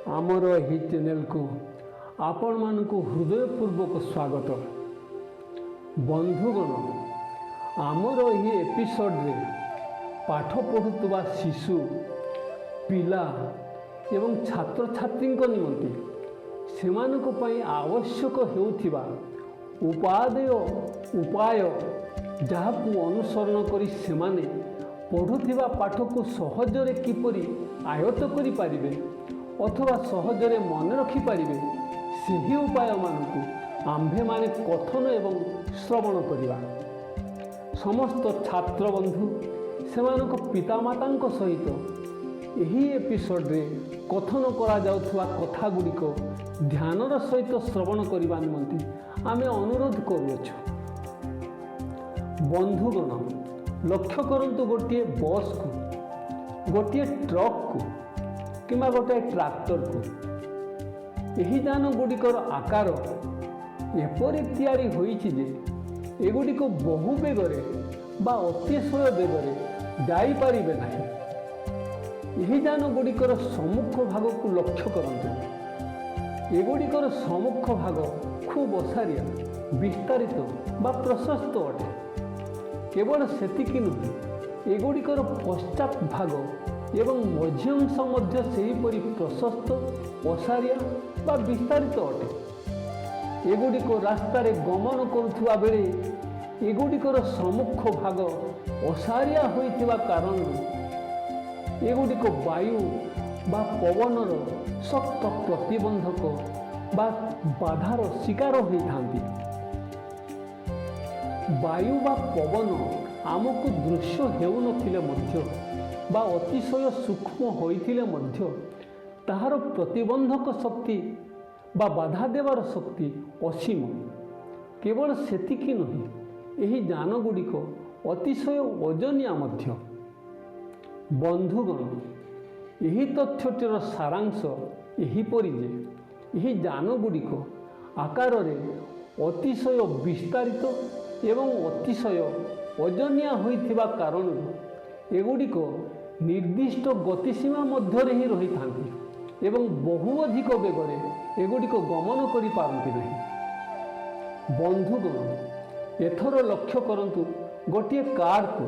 ଆମର ଏହି ଚ୍ୟାନେଲକୁ ଆପଣମାନଙ୍କୁ ହୃଦୟପୂର୍ବକ ସ୍ୱାଗତ। ବନ୍ଧୁଗଣ, ଆମର ଏହି ଏପିସୋଡ଼ରେ ପାଠ ପଢ଼ୁଥିବା ଶିଶୁ, ପିଲା ଏବଂ ଛାତ୍ରଛାତ୍ରୀଙ୍କ ନିମନ୍ତେ ସେମାନଙ୍କ ପାଇଁ ଆବଶ୍ୟକ ହେଉଥିବା ଉପାଦେୟ ଉପାୟ, ଯାହାକୁ ଅନୁସରଣ କରି ସେମାନେ ପଢ଼ୁଥିବା ପାଠକୁ ସହଜରେ କିପରି ଆୟତ୍ତ କରିପାରିବେ ଅଥବା ସହଜରେ ମନେ ରଖିପାରିବେ, ସେହି ଉପାୟମାନଙ୍କୁ ଆମ୍ଭେମାନେ କଥନ ଏବଂ ଶ୍ରବଣ କରିବା। ସମସ୍ତ ଛାତ୍ରବନ୍ଧୁ ସେମାନଙ୍କ ପିତାମାତାଙ୍କ ସହିତ ଏହି ଏପିସୋଡ଼ରେ କଥନ କରାଯାଉଥିବା କଥାଗୁଡ଼ିକ ଧ୍ୟାନର ସହିତ ଶ୍ରବଣ କରିବା ନିମନ୍ତେ ଆମେ ଅନୁରୋଧ କରୁଅଛୁ। ବନ୍ଧୁଗଣ, ଲକ୍ଷ୍ୟ କରନ୍ତୁ ଗୋଟିଏ ବସ୍କୁ, ଗୋଟିଏ ଟ୍ରକ୍କୁ କିମ୍ବା ଗୋଟିଏ ଟ୍ରାକ୍ଟରକୁ। ଏହି ଯାନ ଗୁଡ଼ିକର ଆକାର ଏପରି ତିଆରି ହୋଇଛି ଯେ ଏଗୁଡ଼ିକ ବହୁ ବେଗରେ ବା ଅତିଶୟ ବେଗରେ ଯାଇପାରିବେ ନାହିଁ। ଏହି ଯାନ ଗୁଡ଼ିକର ସମ୍ମୁଖ ଭାଗକୁ ଲକ୍ଷ୍ୟ କରନ୍ତୁ। ଏଗୁଡ଼ିକର ସମ୍ମୁଖ ଭାଗ ଖୁବ୍ ଅସାରିଆ, ବିସ୍ତାରିତ ବା ପ୍ରଶସ୍ତ ଅଟେ। କେବଳ ସେତିକି ନୁହେଁ, ଏଗୁଡ଼ିକର ପଶ୍ଚାତ ଭାଗ ଏବଂ ମଝି ଅଂଶ ମଧ୍ୟ ସେହିପରି ପ୍ରଶସ୍ତ, ଅସାରିଆ ବା ବିସ୍ତାରିତ ଅଟେ। ଏଗୁଡ଼ିକ ରାସ୍ତାରେ ଗମନ କରୁଥିବା ବେଳେ ଏଗୁଡ଼ିକର ସମ୍ମୁଖ ଭାଗ ଅସାରିଆ ହୋଇଥିବା କାରଣରୁ ଏଗୁଡ଼ିକ ବାୟୁ ବା ପବନର ଶକ୍ତ ପ୍ରତିବନ୍ଧକ ବା ବାଧାର ଶିକାର ହୋଇଥାନ୍ତି। ବାୟୁ ବା ପବନ ଆମକୁ ଦୃଶ୍ୟ ହେଉନଥିଲେ ମଧ୍ୟ ବା ଅତିଶୟ ସୂକ୍ଷ୍ମ ହୋଇଥିଲେ ମଧ୍ୟ ତାହାର ପ୍ରତିବନ୍ଧକ ଶକ୍ତି ବା ବାଧା ଦେବାର ଶକ୍ତି ଅସୀମ। କେବଳ ସେତିକି ନୁହେଁ, ଏହି ଯାନଗୁଡ଼ିକ ଅତିଶୟ ଓଜନିଆ ମଧ୍ୟ। ବନ୍ଧୁଗଣ, ଏହି ତଥ୍ୟଟିର ସାରାଂଶ ଏହିପରି ଯେ ଏହି ଯାନଗୁଡ଼ିକ ଆକାରରେ ଅତିଶୟ ବିସ୍ତାରିତ ଏବଂ ଅତିଶୟ ଓଜନିଆ ହୋଇଥିବା କାରଣରୁ ଏଗୁଡ଼ିକ ନିର୍ଦ୍ଦିଷ୍ଟ ଗତିସୀମା ମଧ୍ୟରେ ହିଁ ରହିଥାନ୍ତି ଏବଂ ବହୁ ଅଧିକ ବେଗରେ ଏଗୁଡ଼ିକ ଗମନ କରିପାରନ୍ତି ନାହିଁ। ବନ୍ଧୁଗଣ, ଏଥର ଲକ୍ଷ୍ୟ କରନ୍ତୁ ଗୋଟିଏ କାର୍କୁ,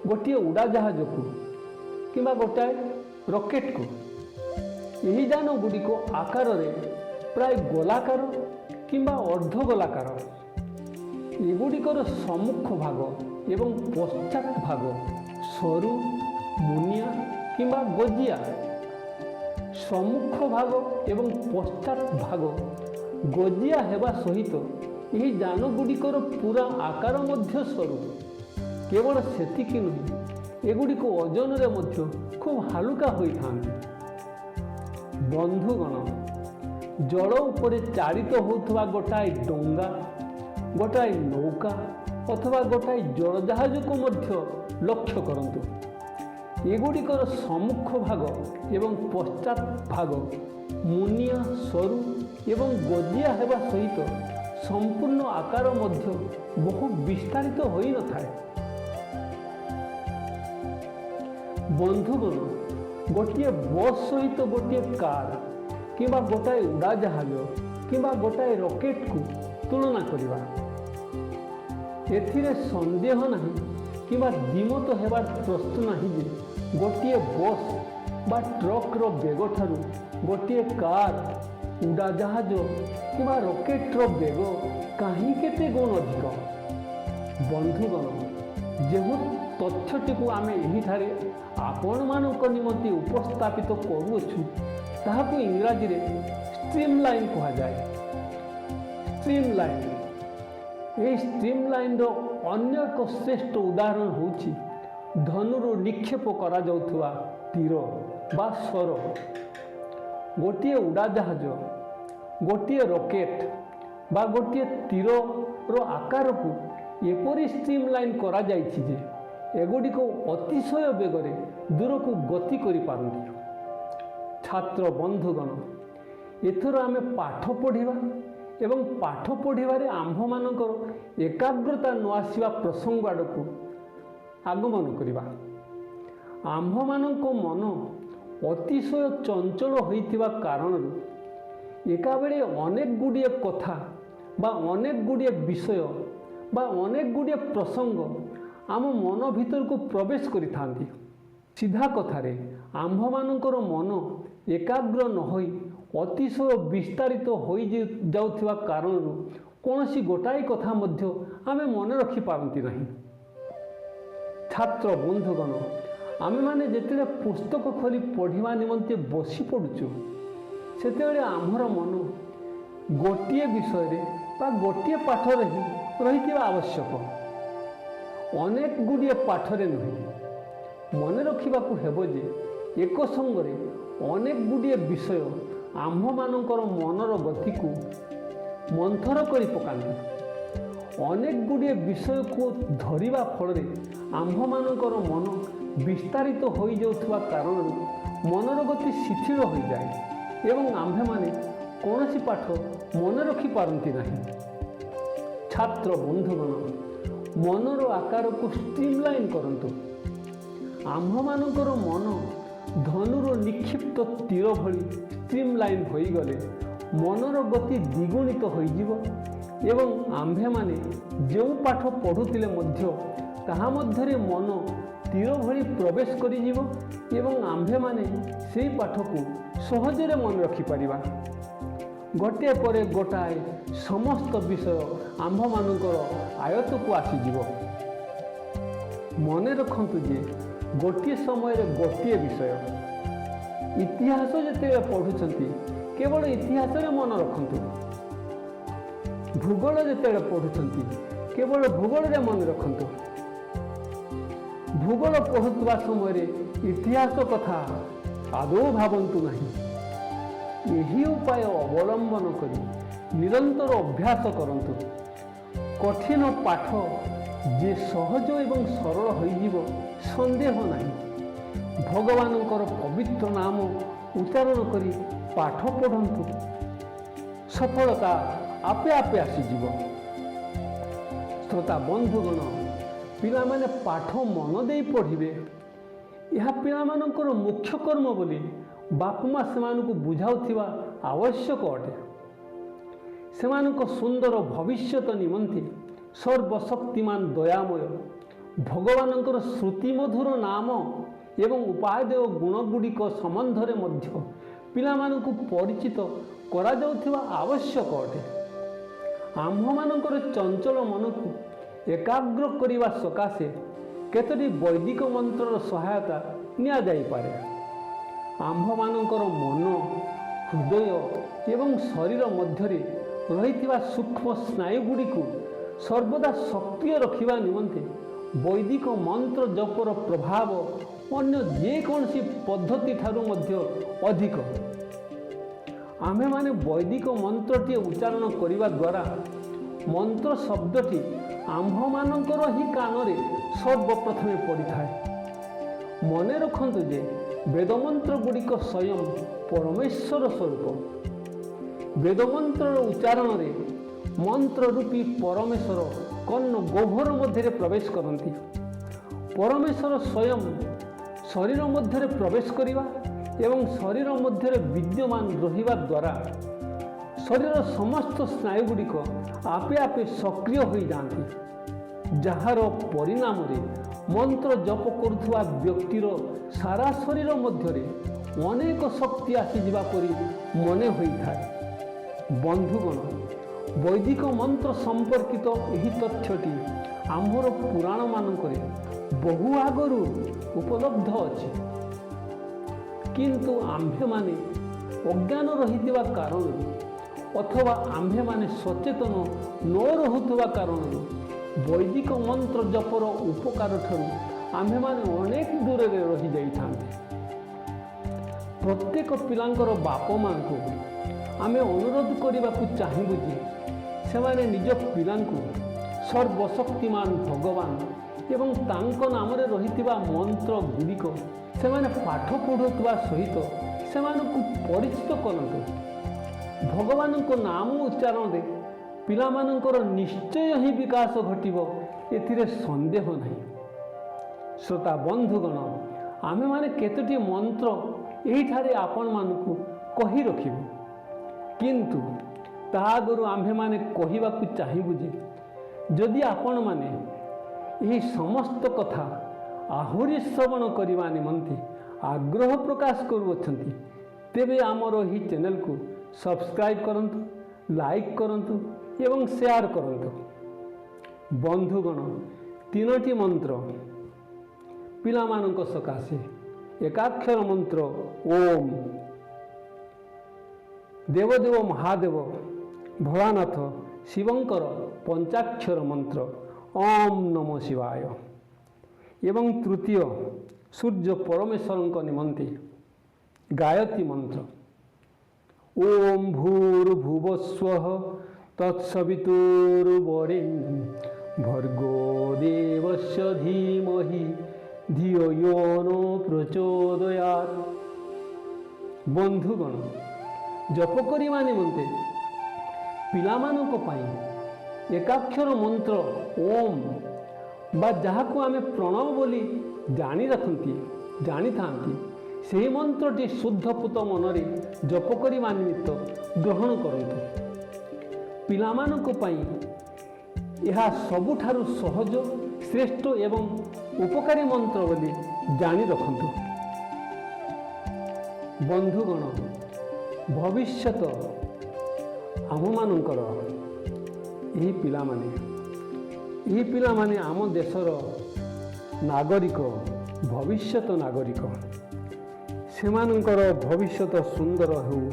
ଗୋଟିଏ ଉଡ଼ାଜାହାଜକୁ କିମ୍ବା ଗୋଟାଏ ରକେଟକୁ। ଏହି ଯାନ ଗୁଡ଼ିକ ଆକାରରେ ପ୍ରାୟ ଗୋଲାକାର କିମ୍ବା ଅର୍ଦ୍ଧଗୋଲାକାର। ଏଗୁଡ଼ିକର ସମ୍ମୁଖ ଭାଗ ଏବଂ ପଶ୍ଚାତ ଭାଗ ସରୁ, ମୁନିଆ କିମ୍ବା ଗଜିଆ। ସମ୍ମୁଖ ଭାଗ ଏବଂ ପଶ୍ଚାତ ଭାଗ ଗଜିଆ ହେବା ସହିତ ଏହି ଯାନଗୁଡ଼ିକର ପୁରା ଆକାର ମଧ୍ୟ ସରୁ। କେବଳ ସେତିକି ନୁହେଁ, ଏଗୁଡ଼ିକ ଓଜନରେ ମଧ୍ୟ ଖୁବ୍ ହାଲୁକା ହୋଇଥାନ୍ତି। ବନ୍ଧୁଗଣ, ଜଳ ଉପରେ ଚାଳିତ ହେଉଥିବା ଗୋଟାଏ ଡଙ୍ଗା, ଗୋଟାଏ ନୌକା ଅଥବା ଗୋଟାଏ ଜଳଜାହାଜକୁ ମଧ୍ୟ ଲକ୍ଷ୍ୟ କରନ୍ତୁ। ଏଗୁଡ଼ିକର ସମ୍ମୁଖ ଭାଗ ଏବଂ ପଶ୍ଚାତ ଭାଗ ମୁନିଆ, ସରୁ ଏବଂ ଗଜିଆ ହେବା ସହିତ ସମ୍ପୂର୍ଣ୍ଣ ଆକାର ମଧ୍ୟ ବହୁ ବିସ୍ତାରିତ ହୋଇନଥାଏ। ବନ୍ଧୁଗଣ, ଗୋଟିଏ ବସ୍ ସହିତ ଗୋଟିଏ କାର୍ କିମ୍ବା ଗୋଟାଏ ଉଡ଼ାଜାହାଜ କିମ୍ବା ଗୋଟାଏ ରକେଟକୁ ତୁଳନା କରିବା। ଏଥିରେ ସନ୍ଦେହ ନାହିଁ କିମ୍ବା ଦ୍ୱିମତ ହେବାର ପ୍ରଶ୍ନ ନାହିଁ ଯେ ଗୋଟିଏ ବସ୍ ବା ଟ୍ରକ୍ର ବେଗଠାରୁ ଗୋଟିଏ କାର୍, ଉଡ଼ାଜାହାଜ କିମ୍ବା ରକେଟର ବେଗ କାହିଁ କେତେ ଗୁଣ ଅଧିକ। ବନ୍ଧୁଗଣ, ଯେଉଁ ତଥ୍ୟଟିକୁ ଆମେ ଏହିଠାରେ ଆପଣମାନଙ୍କ ନିମନ୍ତେ ଉପସ୍ଥାପିତ କରୁଅଛୁ, ତାହାକୁ ଇଂରାଜୀରେ ଷ୍ଟ୍ରିମ୍ ଲାଇନ୍ କୁହାଯାଏ। ଷ୍ଟ୍ରିମ୍ ଲାଇନ୍, ଏହି ଷ୍ଟ୍ରିମ୍ ଲାଇନ୍ର ଅନ୍ୟ ଏକ ଶ୍ରେଷ୍ଠ ଉଦାହରଣ ହେଉଛି ଧନୁରୁ ନିକ୍ଷେପ କରାଯାଉଥିବା ତୀର ବା ଶର। ଗୋଟିଏ ଉଡ଼ାଜାହାଜ, ଗୋଟିଏ ରକେଟ୍ ବା ଗୋଟିଏ ତୀରର ଆକାରକୁ ଏପରି ଷ୍ଟ୍ରିମ୍ ଲାଇନ୍ କରାଯାଇଛି ଯେ ଏଗୁଡ଼ିକ ଅତିଶୟ ବେଗରେ ଦୂରକୁ ଗତି କରିପାରନ୍ତି। ଛାତ୍ର ବନ୍ଧୁଗଣ, ଏଥର ଆମେ ପାଠ ପଢ଼ିବା ଏବଂ ପାଠ ପଢ଼ିବାରେ ଆମ୍ଭମାନଙ୍କର ଏକାଗ୍ରତା ନ ଆସିବା ପ୍ରସଙ୍ଗ ଆଡ଼କୁ ଆଗମନ କରିବା। ଆମ୍ଭମାନଙ୍କ ମନ ଅତିଶୟ ଚଞ୍ଚଳ ହୋଇଥିବା କାରଣରୁ ଏକାବେଳେ ଅନେକ ଗୁଡ଼ିଏ କଥା ବା ଅନେକ ଗୁଡ଼ିଏ ବିଷୟ ବା ଅନେକ ଗୁଡ଼ିଏ ପ୍ରସଙ୍ଗ ଆମ ମନ ଭିତରକୁ ପ୍ରବେଶ କରିଥାନ୍ତି। ସିଧା କଥାରେ, ଆମ୍ଭମାନଙ୍କର ମନ ଏକାଗ୍ର ନ ହୋଇ ଅତିଶୟ ବିସ୍ତାରିତ ହୋଇ ଯାଉଥିବା କାରଣରୁ କୌଣସି ଗୋଟାଏ କଥା ମଧ୍ୟ ଆମେ ମନେ ରଖିପାରନ୍ତି ନାହିଁ। ଛାତ୍ର ବନ୍ଧୁଗଣ, ଆମେମାନେ ଯେତେବେଳେ ପୁସ୍ତକ ଖୋଲି ପଢ଼ିବା ନିମନ୍ତେ ବସି ପଡ଼ୁଛୁ, ସେତେବେଳେ ଆମ୍ଭର ମନ ଗୋଟିଏ ବିଷୟରେ ବା ଗୋଟିଏ ପାଠରେ ହିଁ ରହିଥିବା ଆବଶ୍ୟକ, ଅନେକ ଗୁଡ଼ିଏ ପାଠରେ ନୁହେଁ। ମନେ ରଖିବାକୁ ହେବ ଯେ ଏକ ସଙ୍ଗରେ ଅନେକ ଗୁଡ଼ିଏ ବିଷୟ ଆମ୍ଭମାନଙ୍କର ମନର ଗତିକୁ ମନ୍ଥର କରି ପକାନ୍ତି। ଅନେକ ଗୁଡ଼ିଏ ବିଷୟକୁ ଧରିବା ଫଳରେ ଆମ୍ଭମାନଙ୍କର ମନ ବିସ୍ତାରିତ ହୋଇଯାଉଥିବା କାରଣରୁ ମନର ଗତି ଶିଥିଳ ହୋଇଯାଏ ଏବଂ ଆମ୍ଭେମାନେ କୌଣସି ପାଠ ମନେ ରଖିପାରନ୍ତି ନାହିଁ। ଛାତ୍ର ବନ୍ଧୁଗଣ, ମନର ଆକାରକୁ ଷ୍ଟ୍ରିମଲାଇନ୍ କରନ୍ତୁ। ଆମ୍ଭମାନଙ୍କର ମନ ଧନୁର ନିକ୍ଷିପ୍ତ ତୀର ଭଳି ଷ୍ଟ୍ରିମଲାଇନ୍ ହୋଇଗଲେ ମନର ଗତି ଦ୍ୱିଗୁଣିତ ହୋଇଯିବ ଏବଂ ଆମ୍ଭେମାନେ ଯେଉଁ ପାଠ ପଢ଼ୁଥିଲେ ମଧ୍ୟ ତାହା ମଧ୍ୟରେ ମନ ତୀର ଭଳି ପ୍ରବେଶ କରିଯିବ ଏବଂ ଆମ୍ଭେମାନେ ସେଇ ପାଠକୁ ସହଜରେ ମନେ ରଖିପାରିବା। ଗୋଟିଏ ପରେ ଗୋଟାଏ ସମସ୍ତ ବିଷୟ ଆମ୍ଭମାନଙ୍କର ଆୟତ୍ତକୁ ଆସିଯିବ। ମନେ ରଖନ୍ତୁ ଯେ ଗୋଟିଏ ସମୟରେ ଗୋଟିଏ ବିଷୟ। ଇତିହାସ ଯେତେବେଳେ ପଢ଼ୁଛନ୍ତି, କେବଳ ଇତିହାସରେ ମନ ରଖନ୍ତୁ। ଭୂଗୋଳ ଯେତେବେଳେ ପଢ଼ୁଛନ୍ତି, କେବଳ ଭୂଗୋଳରେ ମନେ ରଖନ୍ତୁ। ଭୂଗୋଳ ପଢ଼ୁଥିବା ସମୟରେ ଇତିହାସ କଥା ଆଦୌ ଭାବନ୍ତୁ ନାହିଁ। ଏହି ଉପାୟ ଅବଲମ୍ବନ କରି ନିରନ୍ତର ଅଭ୍ୟାସ କରନ୍ତୁ। କଠିନ ପାଠ ଯେ ସହଜ ଏବଂ ସରଳ ହୋଇଯିବ, ସନ୍ଦେହ ନାହିଁ। ଭଗବାନଙ୍କର ପବିତ୍ର ନାମ ଉଚ୍ଚାରଣ କରି ପାଠ ପଢ଼ନ୍ତୁ, ସଫଳତା ଆପେ ଆପେ ଆସିଯିବ। ଶ୍ରୋତା ବନ୍ଧୁଗଣ, ପିଲାମାନେ ପାଠ ମନ ଦେଇ ପଢ଼ିବେ, ଏହା ପିଲାମାନଙ୍କର ମୁଖ୍ୟ କର୍ମ ବୋଲି ବାପା ମା ସେମାନଙ୍କୁ ବୁଝାଉଥିବା ଆବଶ୍ୟକ ଅଟେ। ସେମାନଙ୍କ ସୁନ୍ଦର ଭବିଷ୍ୟତ ନିମନ୍ତେ ସର୍ବଶକ୍ତିମାନ ଦୟାମୟ ଭଗବାନଙ୍କର ଶ୍ରୁତିମଧୁର ନାମ ଏବଂ ଉପାଦେୟ ଗୁଣଗୁଡ଼ିକ ସମ୍ବନ୍ଧରେ ମଧ୍ୟ ପିଲାମାନଙ୍କୁ ପରିଚିତ କରାଯାଉଥିବା ଆବଶ୍ୟକ ଅଟେ। ଆମ୍ଭମାନଙ୍କର ଚଞ୍ଚଳ ମନକୁ ଏକାଗ୍ର କରିବା ସକାଶେ କେତୋଟି ବୈଦିକ ମନ୍ତ୍ରର ସହାୟତା ନିଆଯାଇପାରେ। ଆମ୍ଭମାନଙ୍କର ମନ, ହୃଦୟ ଏବଂ ଶରୀର ମଧ୍ୟରେ ରହିଥିବା ସୂକ୍ଷ୍ମ ସ୍ନାୟୁଗୁଡ଼ିକୁ ସର୍ବଦା ସକ୍ରିୟ ରଖିବା ନିମନ୍ତେ ବୈଦିକ ମନ୍ତ୍ର ଜପର ପ୍ରଭାବ ଅନ୍ୟ ଯେକୌଣସି ପଦ୍ଧତି ଠାରୁ ମଧ୍ୟ ଅଧିକ। ଆମ୍ଭେମାନେ ବୈଦିକ ମନ୍ତ୍ରଟିଏ ଉଚ୍ଚାରଣ କରିବା ଦ୍ୱାରା ମନ୍ତ୍ର ଶବ୍ଦଟି ଆମ୍ଭମାନଙ୍କର ହିଁ କାନରେ ସର୍ବପ୍ରଥମେ ପଡ଼ିଥାଏ। ମନେ ରଖନ୍ତୁ ଯେ ବେଦମନ୍ତ୍ର ଗୁଡ଼ିକ ସ୍ୱୟଂ ପରମେଶ୍ୱର ସ୍ୱରୂପ। ବେଦମନ୍ତ୍ରର ଉଚ୍ଚାରଣରେ ମନ୍ତ୍ର ରୂପୀ ପରମେଶ୍ୱର କର୍ଣ୍ଣ ଗହ୍ୱର ମଧ୍ୟରେ ପ୍ରବେଶ କରନ୍ତି। ପରମେଶ୍ୱର ସ୍ୱୟଂ ଶରୀର ମଧ୍ୟରେ ପ୍ରବେଶ କରିବା ଏବଂ ଶରୀର ମଧ୍ୟରେ ବିଦ୍ୟମାନ ରହିବା ଦ୍ୱାରା ଶରୀରର ସମସ୍ତ ସ୍ନାୟୁଗୁଡ଼ିକ ଆପେ ଆପେ ସକ୍ରିୟ ହୋଇଯାଆନ୍ତି, ଯାହାର ପରିଣାମରେ ମନ୍ତ୍ର ଜପ କରୁଥିବା ବ୍ୟକ୍ତିର ସାରା ଶରୀର ମଧ୍ୟରେ ଅନେକ ଶକ୍ତି ଆସିଯିବା ପରି ମନେ ହୋଇଥାଏ। ବନ୍ଧୁଗଣ, ବୈଦିକ ମନ୍ତ୍ର ସମ୍ପର୍କିତ ଏହି ତଥ୍ୟଟି ଆମ୍ଭର ପୁରାଣମାନଙ୍କରେ ବହୁ ଆଗରୁ ଉପଲବ୍ଧ ଅଛି। କିନ୍ତୁ ଆମ୍ଭେମାନେ ଅଜ୍ଞାନ ରହିଥିବା କାରଣରୁ ଅଥବା ଆମ୍ଭେମାନେ ସଚେତନ ନ ରହୁଥିବା କାରଣରୁ ବୈଦିକ ମନ୍ତ୍ର ଜପର ଉପକାର ଠାରୁ ଆମ୍ଭେମାନେ ଅନେକ ଦୂରରେ ରହିଯାଇଥାନ୍ତି। ପ୍ରତ୍ୟେକ ପିଲାଙ୍କର ବାପ ମାଆଙ୍କୁ ଆମେ ଅନୁରୋଧ କରିବାକୁ ଚାହିଁବୁ ଯେ ସେମାନେ ନିଜ ପିଲାଙ୍କୁ ସର୍ବଶକ୍ତିମାନ ଭଗବାନ ଏବଂ ତାଙ୍କ ନାମରେ ରହିଥିବା ମନ୍ତ୍ର ଗୁଡ଼ିକ ସେମାନେ ପାଠ ପଢ଼ୁଥିବା ସହିତ ସେମାନଙ୍କୁ ପରିଚିତ କରନ୍ତୁ। ଭଗବାନଙ୍କ ନାମ ଉଚ୍ଚାରଣରେ ପିଲାମାନଙ୍କର ନିଶ୍ଚୟ ହିଁ ବିକାଶ ଘଟିବ, ଏଥିରେ ସନ୍ଦେହ ନାହିଁ। ଶ୍ରୋତା ବନ୍ଧୁଗଣ, ଆମେମାନେ କେତୋଟି ମନ୍ତ୍ର ଏହିଠାରେ ଆପଣମାନଙ୍କୁ କହି ରଖିବୁ। କିନ୍ତୁ ତା ଆଗରୁ ଆମ୍ଭେମାନେ କହିବାକୁ ଚାହିଁବୁ ଯେ ଯଦି ଆପଣମାନେ ଏହି ସମସ୍ତ କଥା ଆହୁରି ଶ୍ରବଣ କରିବା ନିମନ୍ତେ ଆଗ୍ରହ ପ୍ରକାଶ କରୁଅଛନ୍ତି, ତେବେ ଆମର ଏହି ଚ୍ୟାନେଲକୁ ସବସ୍କ୍ରାଇବ୍ କରନ୍ତୁ, ଲାଇକ୍ କରନ୍ତୁ ଏବଂ ସେୟାର କରନ୍ତୁ। ବନ୍ଧୁଗଣ, ତିନୋଟି ମନ୍ତ୍ର ପିଲାମାନଙ୍କ ସକାଶେ: ଏକାକ୍ଷର ମନ୍ତ୍ର ଓମ୍, ଦେବଦେବ ମହାଦେବ ଭୋଳାନାଥ ଶିବଙ୍କର ପଞ୍ଚାକ୍ଷର ମନ୍ତ୍ର ଓମ୍ ନମ ଶିବାୟ ଏବଂ ତୃତୀୟ ସୂର୍ଯ୍ୟ ପରମେଶ୍ୱରଙ୍କ ନିମନ୍ତେ ଗାୟତ୍ରୀ ମନ୍ତ୍ର ଓମ୍ ଭୂର୍ଭୁବସ୍ୱଃ ତତ୍ସବିତୁର୍ବରେଣ୍ୟಂ ଭର୍ଗୋ ଦେବସ୍ୟ ଧୀମହି ଧିୟୋ ୟୋ ନ ପ୍ରଚୋଦୟାତ୍। ବନ୍ଧୁଗଣ, ଜପ କରିବା ନିମନ୍ତେ ପିଲାମାନଙ୍କ ପାଇଁ ଏକାକ୍ଷର ମନ୍ତ୍ର ଓମ୍ ବା ଯାହାକୁ ଆମେ ପ୍ରଣବ ବୋଲି ଜାଣି ରଖନ୍ତି, ଜାଣିଥାନ୍ତି, ସେହି ମନ୍ତ୍ରଟି ଶୁଦ୍ଧପୁତ ମନରେ ଜପ କରିବା ନିମିତ୍ତ ଗ୍ରହଣ କରନ୍ତୁ। ପିଲାମାନଙ୍କ ପାଇଁ ଏହା ସବୁଠାରୁ ସହଜ, ଶ୍ରେଷ୍ଠ ଏବଂ ଉପକାରୀ ମନ୍ତ୍ର ବୋଲି ଜାଣି ରଖନ୍ତୁ। ବନ୍ଧୁଗଣ, ଭବିଷ୍ୟତ ଆମମାନଙ୍କର ଏହି ପିଲାମାନେ। ଏହି ପିଲାମାନେ ଆମ ଦେଶର ନାଗରିକ, ଭବିଷ୍ୟତ ନାଗରିକ। ସେମାନଙ୍କର ଭବିଷ୍ୟତ ସୁନ୍ଦର ହେଉ,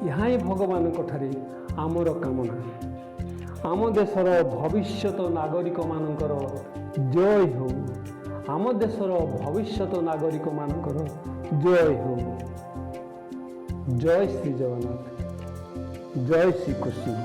ଏହା ହିଁ ଭଗବାନଙ୍କ ଠାରେ ଆମର କାମନା। ଆମ ଦେଶର ଭବିଷ୍ୟତ ନାଗରିକମାନଙ୍କର ଜୟ ହେଉ। ଆମ ଦେଶର ଭବିଷ୍ୟତ ନାଗରିକମାନଙ୍କର ଜୟ ହେଉ। ଜୟ ଶ୍ରୀ ଜଗନ୍ନାଥ, ଜୟ ଶ୍ରୀକୃଷ୍ଣ।